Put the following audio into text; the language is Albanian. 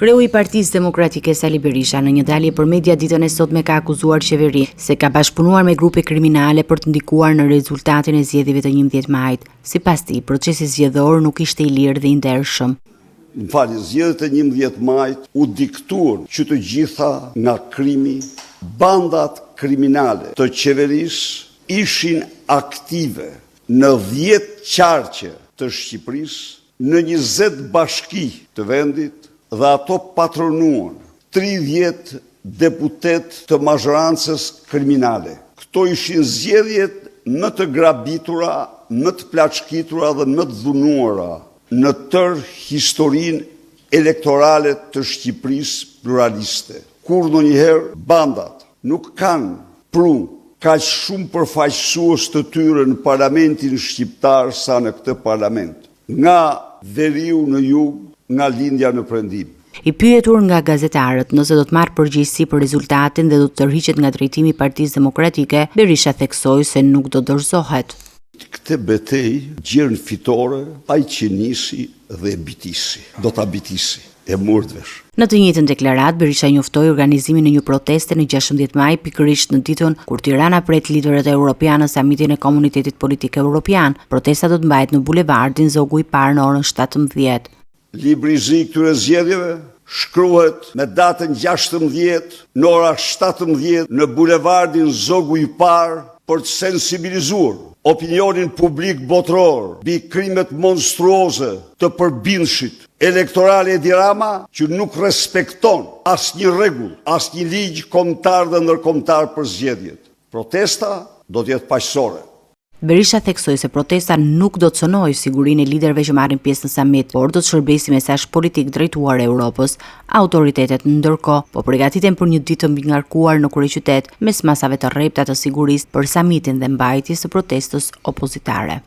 Kreu i Partisë Demokratike Sali Berisha në një dalje për media ditën e sotme ka akuzuar qeverinë se ka bashkëpunuar me grupe kriminale për të ndikuar në rezultatin e zgjedhjeve të 11 majit. Sipas tij, procesi zgjedhor nuk ishte i lirë dhe i ndershëm. Më falni, zgjedhjet e 11 majit u diktuan që të gjitha nga krimi, bandat kriminale të qeverisë ishin aktive në 10 qarqe të Shqipërisë, në 20 bashki të vendit dhe ato patronuan 30 deputetë të mazhorancës kriminale. Këto ishin zgjedhjet më të grabitura, më të plaçkitura dhe më të dhunuara në tërë historinë elektorale të Shqipërisë pluraliste. Kur ndonjëherë bandat nuk kanë pru kaq shumë përfaqësues të tyre në parlamentin shqiptar sa në këtë parlament. Nga veriu në jug, nga lindja në perëndim. I pyetur nga gazetarët nëse do të marrë përgjegjësi për rezultatin dhe do të tërhiqet nga drejtimi i Partisë Demokratike, Berisha theksoi se nuk do dorëzohet. Këtë betejë gjer në fitore ai që nisi dhe e bitisi, do ta bitisi, e morët vesh. Në të njëjtën deklaratë, Berisha njoftoi organizimin e një proteste në 16 maj, pikërisht në ditën kur Tirana pret liderët europianë në samitin e Komunitetit Politik Europian. Protesta do të mbahet në bulevardin Zogu i Parë në orën 17. Libri i zi i këtyre zgjedhjeve shkruhet me datën 16 në ora 17 në bulevardin Zogu i Parë për të sensibilizuar opinionin publik botëror mbi krimet monstruoze të përbindshit elektoral Edi Rama që nuk respekton asnjë rregull, asnjë ligj kombëtar dhe ndërkombëtar për zgjedhjet. Protesta do të jetë paqësore. Berisha theksoi se protesta nuk do të cënojë sigurinë e liderëve që marrin pjesë në samit, por do të shërbejë si mesazh politik drejtuar Europës. Autoritetet ndërkohë po përgatiten për një ditë të mbingarkuar në kryeqytet mes masave të rrepta të sigurisë për samitin dhe mbajtjes së protestës opozitare.